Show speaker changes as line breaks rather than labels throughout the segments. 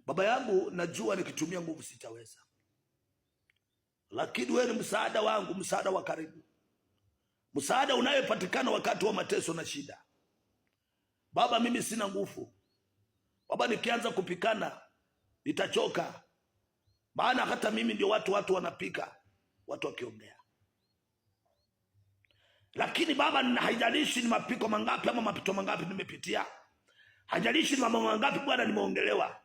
Baba yangu, najua nikitumia nguvu sitaweza, lakini wewe ni msaada wangu, msaada wa karibu, msaada unayepatikana wakati wa mateso na shida. Baba, mimi sina nguvu Baba, nikianza kupikana nitachoka, maana hata mimi ndio watu wanapika, watu wakiongea. Lakini Baba, haijalishi ni mapiko mangapi ama mapito mangapi nimepitia, haijalishi ni mambo mangapi Bwana nimeongelewa,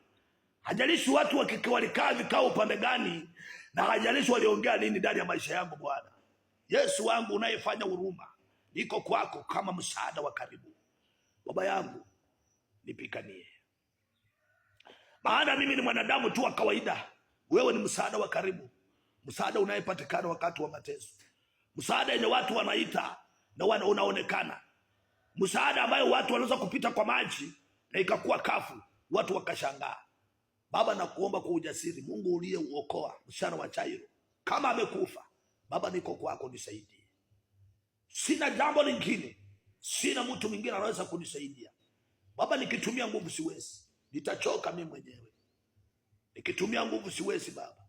haijalishi watu walikaa vikao upande gani, na haijalishi waliongea nini ndani ya maisha yangu. Bwana Yesu wangu unayefanya huruma, niko kwako kama msaada wa karibu. Baba yangu, nipikanie, maana mimi ni mwanadamu tu wa kawaida. Wewe ni msaada wa karibu, msaada unayepatikana wakati wa mateso, msaada yenye watu wanaita na unaonekana, msaada ambayo watu wanaweza kupita kwa maji na ikakuwa kafu, watu wakashangaa. Baba, nakuomba kwa ujasiri, Mungu uliyeuokoa msichana wa Jairo, kama amekufa Baba, niko kwako, nisaidie. Sina jambo lingine, sina mtu mwingine anaweza kunisaidia Baba. Nikitumia nguvu siwezi, nitachoka mimi mwenyewe. Nikitumia nguvu siwezi Baba,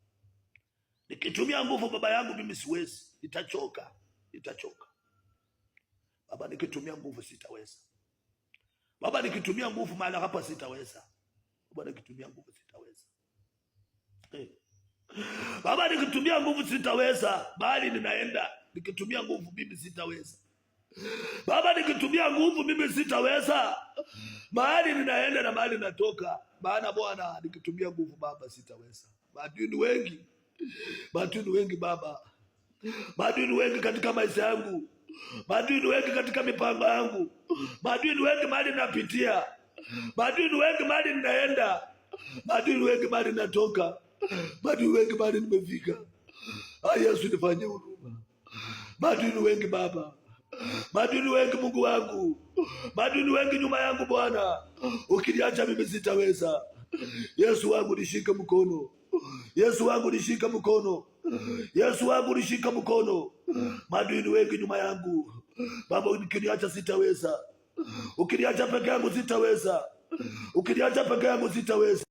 nikitumia nguvu baba yangu mimi siwezi, nitachoka, nitachoka Baba. Nikitumia nguvu sitaweza Baba, nikitumia nguvu mahali hapa sitaweza Baba, nikitumia nguvu sitaweza. Hey. Baba, nikitumia nguvu sitaweza, bali ninaenda. Nikitumia nguvu mimi sitaweza. Baba, nikitumia nguvu mimi sitaweza, mahali ninaenda na mahali natoka. Maana Bwana, nikitumia nguvu Baba sitaweza. Maadui ni wengi, maadui ni wengi Baba, maadui ni wengi katika maisha yangu, maadui ni wengi katika mipango yangu, maadui ni wengi mahali napitia, maadui ni wengi mahali ninaenda, maadui ni wengi mahali natoka, maadui wengi mahali nimefika. Ah, Yesu nifanye huruma, maadui ni wengi Baba. Maadui ni wengi Mungu wangu, maadui ni wengi nyuma yangu Bwana, ukiniacha mimi sitaweza. Yesu wangu nishike mkono, Yesu wangu nishike mkono, Yesu wangu nishike mkono. Maadui ni wengi nyuma yangu Baba, ukiniacha sitaweza, ukiniacha peke yangu sitaweza, ukiniacha peke yangu sitaweza.